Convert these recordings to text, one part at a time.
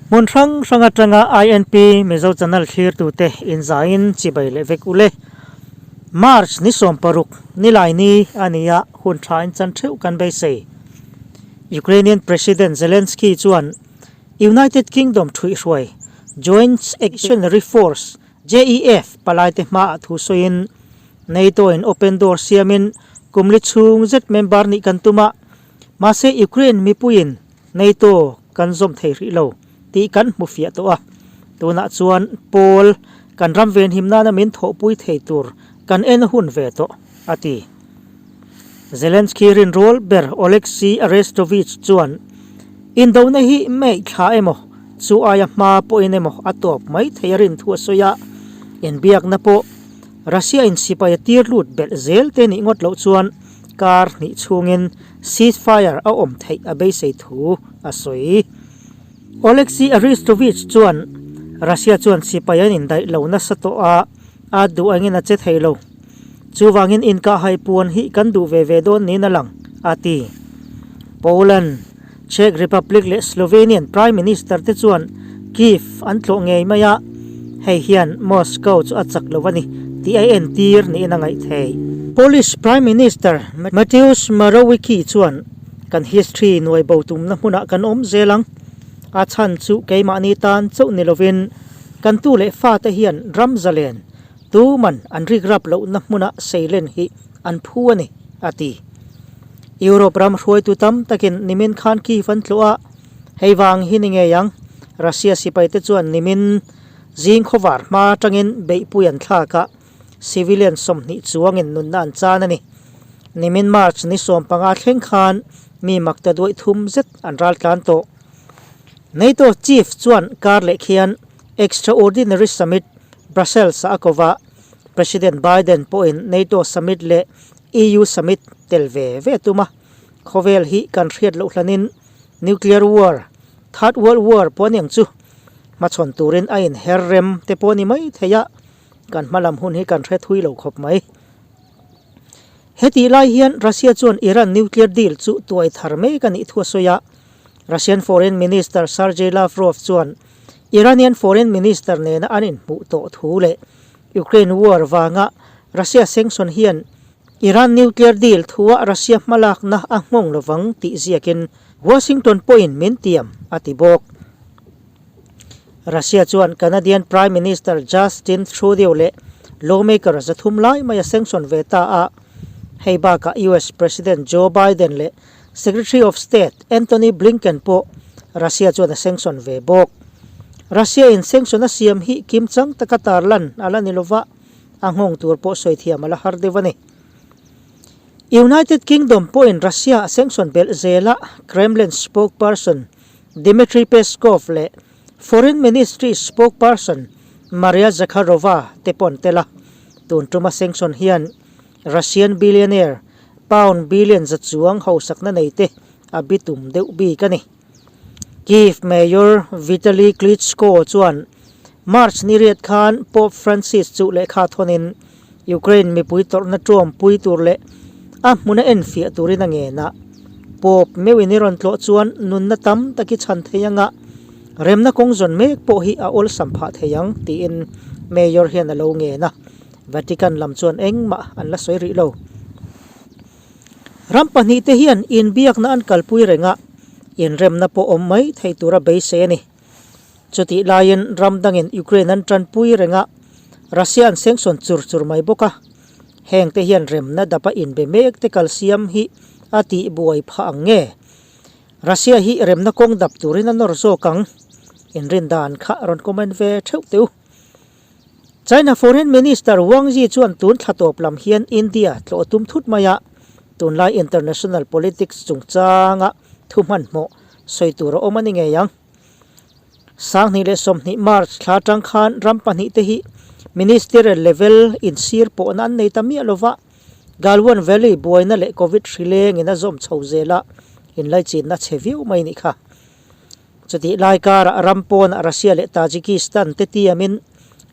Hmun hrang hrang atanga INP Mizo Channel thlirtute inzaiin chibai leh vek ule. March ni 16 nilai ni a ni a, hun tha in chan theuh kan beisei. Ukrainian President Zelensky chuan United Kingdom thuihhruai Joint Actionary Force, JEF, palaite hmaah thu sawiin, NATO in open door siamin kumli chhung zet member nih kan tum a, mahse Ukraine mipuiin NATO kan zawm thei hrih lo tih kan hmu fiah tawh a, tunah chuan pawl kan ram venhim nana min thawhpui thei tur kan en hun ve tawh, a ti. Zelensky rinrawl ber Oleksiy Arestovych chuan, Indona hi May thla emaw, chu aia hma pawhin emaw a tawp mai thei a rin thu a sawi a, inbiakna pawh Russia in sipai a tir lut belh zel te nih ngawt loh chuan kar hnih chhungin ceasefire a awm theih a beisei thu a sawi. Oleksiy Arestovych chuan Russia chuan sipai an indaih lo nasa tawh a, a duh angin a che thei lo. Chuvangin inkahhai puan hi kan duh ve ve dawn niin a lang, a ti. Poland, Czech Republic leh Slovenian Prime Minister te chuan Kyiv an tlawh ngei mai a, hei hian Moscow chu a chak lo a ni tih a entir niin a ngaih thei. Polish Prime Minister Mateusz Morawiecki chuan, Kan history nuai bo tumna hmunah kan awm zel ang. A chhan chu keimahni tan chauh ni lovin kan tu leh fate hian ram zalen Tuman an rikrap lohna hmuna seilen hi an phu a ni, a ti. Europe ram hruaitu tam takin nimin khan Kyiv an tlawh a, hei vang hi ni ngei ang, Russia sipaite chuan nimin zing khawvar hma atangin beihpui an thlak a, civilian 20 chuangin nunna an chan a ni. Nimin March ni 15 thleng khan mi makta duaih thum zet an raltlan tawh. NATO chief chuan kar leh khian Extraordinary Summit Brussels a ko va, President Biden pawhin NATO summit leh EU summit tel ve ve tum a, khawvel hi kan hriat loh hlanin nuclear war, third world war pawh aniang chu hmachhawn turin a inher rem te pawh a ni mai thei a, kan hmalam hun hi kan hre thui lo khawp mai. Hetih lai hian Russia chuan Iran nuclear deal chu tuai thar mek a nih thu a sawi a, Russian Foreign Minister Sergei Lavrov chuan Iranian Foreign Minister nena an inhmuh tawh thu leh Ukraine war vanga Russia sanction hian Iran nuclear deal thua Russia hmalakna a nghawng lovang tih ziakin Washington pawhin min tiam a ti bawk. Russia chuan Canadian Prime Minister Justin Trudeau leh lawmaker 300 lai mai a sanction ve ta a, hei bakah US President Joe Biden leh Secretary of State Antony Blinken pawh Russia chuan a sanction ve bawk. Russia in sanction a siam hi kim chang taka tarlan a la ni lova, a nghawng tur pawh sawi thiam a la har deuh a ni. United Kingdom pawhin Russia a sanction belh zela Kremlin spokesperson Dmitry Peskov leh Foreign Ministry spokesperson Maria Zakharova te pawh an tel a, tun tuma sanction hian Russian billionaire pound billion za chuang hausakna nei te a bitum deuh bik a ni. Kyiv Mayor Vitali Klitschko chuan March ni riat khan Pope Francis chu lehkha thawnin Ukraine mipui tawrhna tuampui tur leh a hmuna enfiah turin a ngen a. Pope meuhin i rawn tlawh chuan nunna tam tak i chhan thei anga remna kawng zawn mek pawh hi a awlsam phah thei ang tiin Mayor hian a lo ngen a. Vatican lam chuan engmah an la sawi rih lo. Ram pahnihte hian inbiakna an kalpui reng a, inremna pawh awm mai thei tura beisei a ni. Chutih laiin ram dangin Ukraine an tanpui reng a, Russia an sengsawn chur chur mai bawk a. Hengte hian remna dapa inbe mek te kalsiam hi a tihbuai phah ang nge? Russia hi remna kawng dap turin a nawr zawk ang? Inrin dan kha rawn comment ve theuh teh u. China Foreign Minister Wang Yi chuan tun thla tawp lam hian India tlawh a tum thut mai a, tunlai international politics chungchanga thu hmanhmawh sawi tur a awm a ni ngei ang. 2020 March thla atang khan ram pahnih te hi ministerial level insir pawhna an nei ta miah lova, Galwan Valley buaina leh Covid hri lengin a zawm chho zel a, inlaichinna chhe viau mai nih kha. Chutih lai karah ram pawnah Russia leh Tajikistan te tiamin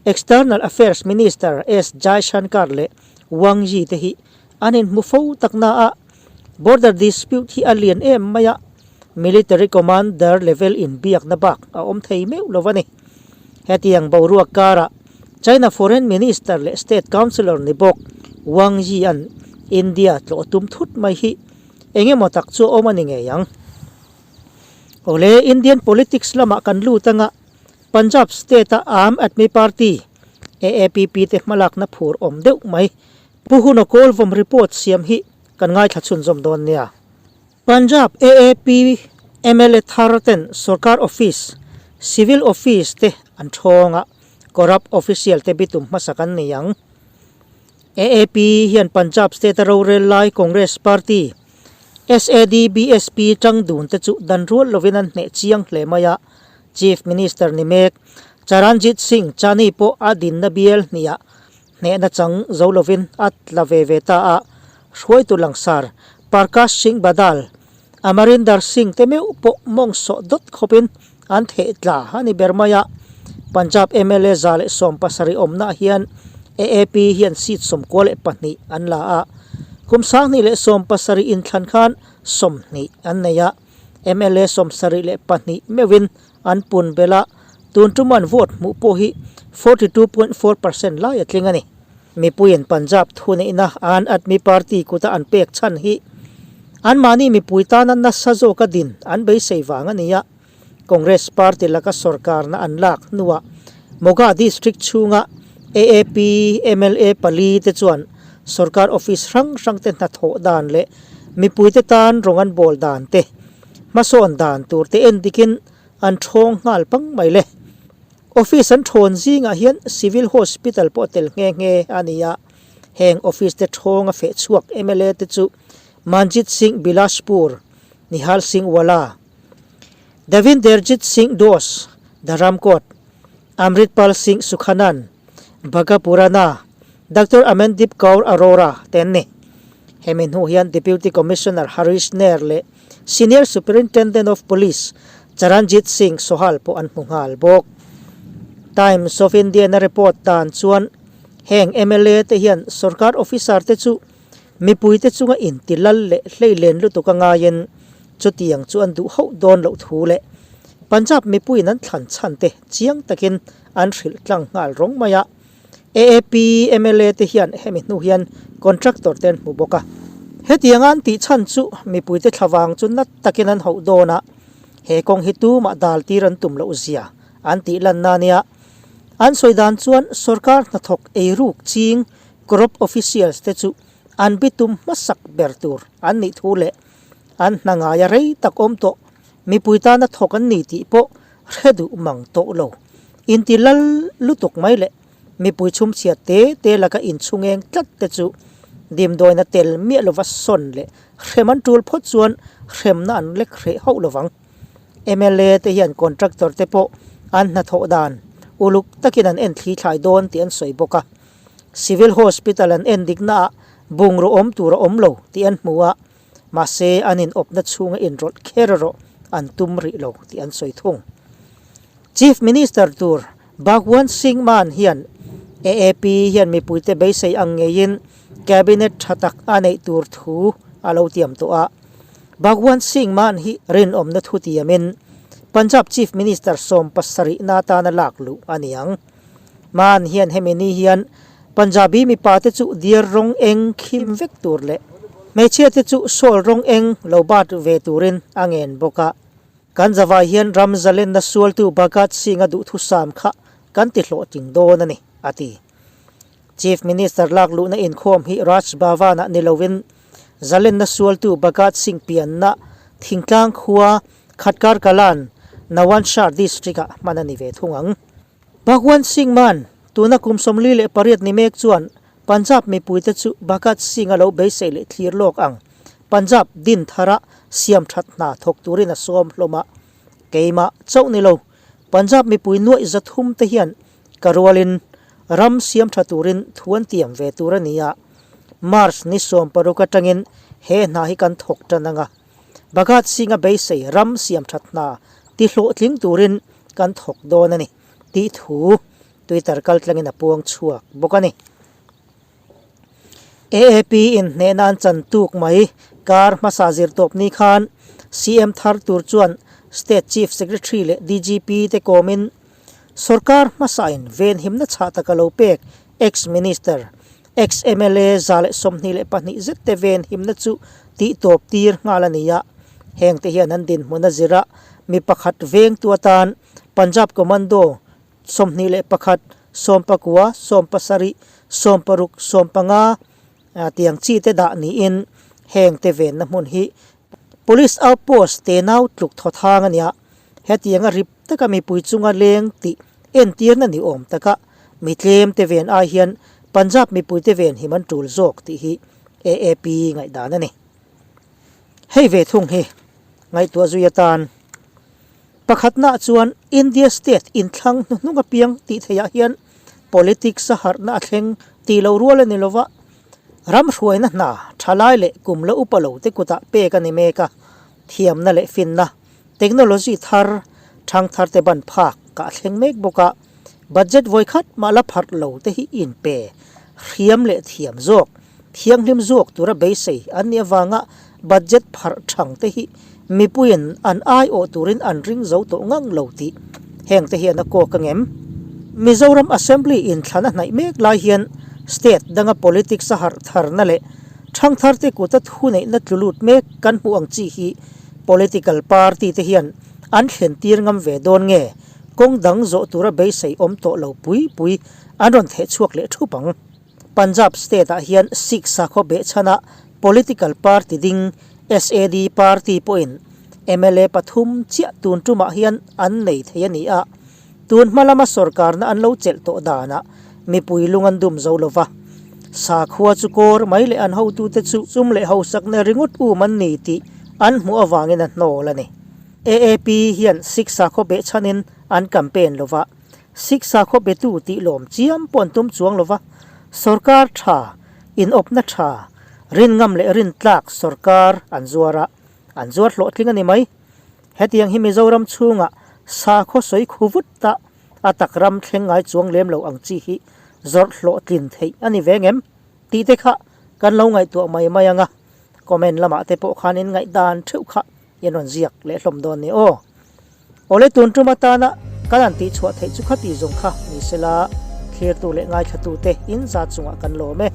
External Affairs Minister S Jaishankar leh Wang Yi te hi an inhmu fo tak na a, border dispute hi a lian em mai a, Military Commander level inbiakna bak a awm thei meuh lo a ni. Hetiang boruak karah China Foreign Minister leh State Councillor ni bawk Wang Yi-a'n India tlawh tum thut mai hi eng emaw tak chu a awm a ni ngei ang. Awle, Indian politics lamah kan lut anga Punjab state-a Aam Aadmi Party, AAPP, te hmalakna phur awm deuh mai Pu Huna Kawlvawm report siam hi kan ngaithla chhunzawm dawn nia. Punjab AAP mla thar ten sorkar office, civil office te an thawng a, corrupt official te bitum hmasa kan nei ang. AAP hian Punjab state a rorel lai Congress party, SAD BSP tang dun te chu dan rual lovin an hneh chiang hle mai a, Chief Minister ni mek Charanjit Singh Channi pawh a dinna bial hniah Hnehna chang zo lovin a tla ve ve ta a, hruaitu langsar Parkash Singh Badal, Amarinder Singh te meuh pawh mawng sawh dawt khawpin an theh tla a ni ber mai a. Punjab mla 170 awmnaah hian AAP hian seat 92 an la a, kum 2017 inthlan khan 20 an nei a, mla 74 meuhin An pun belh a, tun tum an vote hmuh pawh hi 42.4 percent lai a tling a ni. Mipuiin Punjab thuneihna Aam Aadmi Party kuta an pek chhan hi anmahni mipui tana nasa zawka din an beisei vang a ni a, Congress party laka sorkarna an lak hnuah Moga district chhunga AAP mla pali te chuan sorkar office hrang hrang te hnathawh dan leh mipuite tan rawng an bawl dan te Hmasawn dan tur te en dikin an thawng nghal pang mai le. Office an thawn zingah hian Civil Hospital pawh tel nghe nghe a ni a, heng office te thawnga feh chhuak mla te chu Manjit Singh Bilaspur, Nihal Singh Wala, Davinderjit Singh Dos, Dharamkot, Amritpal Singh Sukhanan, Bhagapurana, Doctor Amandeep Kaur Arora te an ni. Hemi hnu hian Deputy Commissioner Harish Nair leh Senior Superintendent of Police Charanjit Singh Sohal pawh an hmu nghal bawk. Times of India-na report dan chuan heng mla te hian sorkar officer te chu mipuite chunga intilal leh hleilen lutuk a ngaiin chutiang chu an duh hauh dawn loh thu leh Punjab mipuiin an thlan chhan te chiang takin an hrilh tlang nghal rawng mai a. AAP mla te hian hemi hnu hian contractor te an hmu bawk a. Hetianga an tih chhan chu mipuite thlavang chu nat takin an hauh dawn a, he kawng hi tumah dal tir an tum loh zia an tih lanna a nia. An sawi dan chuan sorkar hnathawk eiruk ching corrupt officials te chu an bitum hmasak ber tur an nih thu leh an hna ngaia rei tak awm tawh mipui tana thawk an ni tih pawh hre duh mang tawh lo. Inti lal lutuk mai leh mipui chhumchhia te te laka inchhungeng tlat te chu dimdawina tel miah lova sawn leh hrem an tul phawt chuan hremna an lek hreh hauh lovang. Mla te hian contractor te pawh an hnathawh dan uluk takin an en thli thlai dawn tih an sawi bawk a. Civil Hospital an en diknaah bungraw awm tur a awm lo tih an hmu a, mahse an inawpna chhunga inrawlh kher erawh an tum rih lo tih an sawi thung. Chief Minister tur Bhagwant Singh Mann hian AAP hian mipuite beisei ang ngeiin Cabinet tha tak a neih tur thu a lo tiam tawh a. Bhagwant Singh Mann hi rinawmna thu tiamin Punjab Chief Minister 70 na atana lak luh a ni ang. Mann hian hemi ni hian Punjabi mipa te chu diar rawng eng khim vek tur leh hmeichhia te chu shawl rawng eng lo bat ve turin a ngen bawk a. Kan zavai hian ram zalenna sualtu Bhagat Singh-a duhthusam kha kan ti hlawhtling dawn a ni, a ti. Chief Minister lak luhna inkhawm hi Raj Bhavan-ah ni loin zalenna sualtu Bhagat Singh pianna thingtlang khua Khatkar Kalan, Nawanshahr district-ah hman a ni ve thung ang. Bhagwant Singh Mann, tuna kum 48 ni mek chuan Punjab mipuite chu Bhagat Singh-a lo beisei leh thlir lawk ang Punjab din thara siam that hna thawk turin a sawm hlawm a. Keimah chauh ni lo, Punjab mipui nuaih 300 te hian ka rualin ram siam tha turin thu an tiam ve tur a ni a. March ni 16 atangin he hna hi kan thawk tan ang a. Bhagat Singh-a beisei ram siam that hna ti hlawhtling turin kan thawk dawn a ni tih thu Twitter kaltlangin a puang chhuak bawk a ni. AAP in hnehna an chan tuk mai kar hmasa zirtawp ni khan. CM thar tur chuan State Chief Secretary leh DGP te kawmin Sorkar hmasain venhimna chhah taka lo pek Ex-Minister, Ex-MLA 122 zet te venhimna chu tihtawp tir nghal a ni a. Hengte hian an dinhmun a zir a, mi pakhat vengtu atan Punjab Commando 21, 19, 17, 16, 15 tiang chi te dah niin hengte venna hmun hi Police outpost tenau tluk thaw thang a nia. Hetianga rip taka mipui chunga leng tih entirna ni awm taka mi tlem te ven ai hian Punjab mipui te ven him an tul zawk tih hi AAP ngaihdan a ni. Hei ve thung hi ngaihtuah zui atan pakhatnaah chuan India state inthlang hnuhnung apiang tih theihah hian politics a harhna a thleng tih loh rual a ni lova, Ram hruaina hna thalai leh kum la upa lo te kutah pek a ni mek a, thiamna leh finna, technology thar, thangthar te ban phak kah thleng mek bawk a, budget vawi khat mah la pharh lo te hi inpe hriam leh thiam zawk, thianghlim zawk tura beisei an nih avanga budget pharh thang te hi mipuiin an aiawh turin an ring zo tawh ngang lo tih heng te hian a kawk angem? Mizoram Assembly inthlan a hnaih mek lai hian state danga politics a harh tharna leh thangthar te kuta thuneihna tlu lut mek kan hmuh ang chi hi political party te hian an thlen tir ngam ve dawn nge kawng dang zawh tura beisei awm tawh lo pui pui an rawn theh chhuak leh thup ang. Punjab state-ah hian Sikh sakhaw behchhana political party ding SAD party pawhin mla pathum chiah tun tumah hian an nei thei a ni a, tun hma lama sorkarna an lo chelh tawh danah mipui lung an dum zo lo va. Sakhua chu kawr mai leh an hotute chu sum leh hausakna ringawt um an ni tih an hmuh avangin a hnawl a ni. AAP hian Sikh sakhaw behchhanin an campaign lo va. Sikh sakhaw betu tih lawm chiam pawh an tum chuang lova, sorkar tha, inawpna tha, rinngam leh rintlak sorkar an zuar a, an zuar hlawhtling a ni mai. Hetiang hi Mizoram chhungah sakhaw sawi khu vut ta a tak ram thleng ngai chuang lem lo ang chi hi zawrh hlawhtlin theih a ni ve ngem tih te kha kan lo ngaihtuah mai mai ang a, comment lamah te pawh khan in ngaihdan theuh kha in rawn ziak leh hlawm dawn ni aw. Awle tun tum atana kan han tihchhuah theih chu khati zawng kha ni sela, thlirtu leh ngaithlatute in zat chungah kan lawm e.